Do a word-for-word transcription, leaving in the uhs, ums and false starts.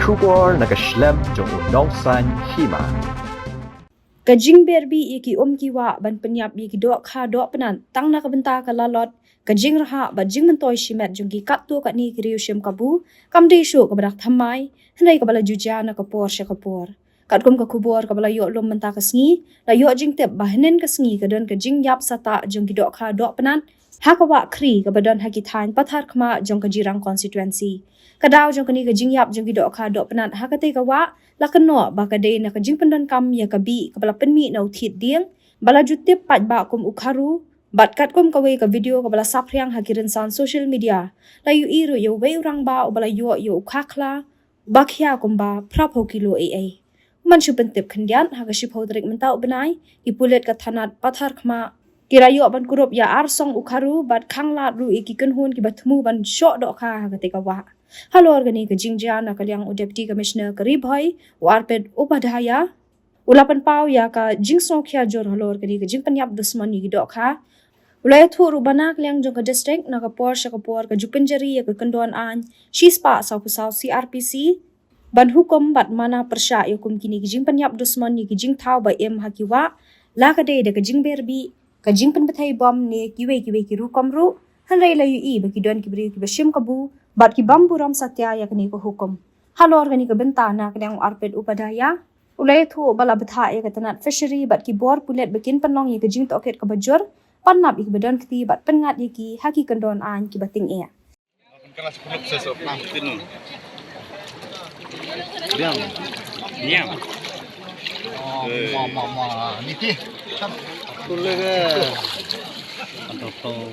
Khubor na ka shlem jong u nongsan hima. Ka jingber bih ïa ki um ki wah ban pynïap ïa ki dohkha dohpnat tang na ka bynta ka lalot, ka jingrhah bad jingmyntoi shimet jong ki katto katne ki riew shim kabu kam dei shuh kaba dak thymmai, hynrei kaba la ju jia na ka por sha ka por. Katkum ka khubor kaba la ïoh lum mynta ka sngi, la ïoh jingtip ba hynnin ka sngi ka don ka jingïap satah jong ki dohkha dohpnat ha ka wah Khri kaba don ha ki thaiñ Patharkhmah jong ka Jirang constituency. Ka daw jong kane ka jingïap jong ki dohkha dohpnat ha katei ka wah la kynnoh ba ka dei na ka jingpyndonkam ïa ka bih kaba la pynmih na u thied dieng ba la ju tip paidbah kum u kharu, bad katkum kawei ka video kaba la saphriang ha ki rynsan social media, la ïohi ruh ïa uwei u rangbah uba la ïoh ïa u kha khla ba khia kumba phra phew kilo ei ei. Man shu pyntip khyndiat, ha ka shiphew tarik mynta u bnai, ki pulit ka thanat Patharkhmah ki la ïoh ban kurup ïa ar song u kharu bad khanglad ruh ïa ki kynhun kiba thmu ban shoh dohkha ha katei ka wah. Halor kane ka jingjia, na ka liang u Deputy Commissioner ka Ri Bhoi, u Arpit Upadhyaya, u la pynpaw ïa ka jingsngewkhia jur halor kane ka jingpynïap dusmon ïa ki dohkha. U la ïathuh ruh ba na ka liang jong ka district, na ka por sha ka por ka ju pynjari ïa ka kyndon aiñ shispah sawphew saw C R P C ban hukum bad mana pyrshah ïa kum kine ki jingpynïap dusmon ïa ki jingthaw ba im ha ki wah, la ka dei da ka jingber bih, ka jingpynbthei bom ne kiwei kiwei ki rukom ruh, hynrei la ïohi ba ki don ki briew kiba shim kabu bad ki bym burom satia ïa kane ka hukum. Halor kane ka bynta, na ka liang u Arpit Upadhyaya u la ïathuh ba la bthah ïa ka tnat Fishery bad ki bor pulit ba kin pynlong ïa ka jingtohkit kaba jur, pynlap ïa kiba don kti bad pynngat ïa ki ha ki kyndon aiñ kiba tyngeh. Diam. Diam. Oh, ma, ma, ma. Niti. Betul ke? Betul.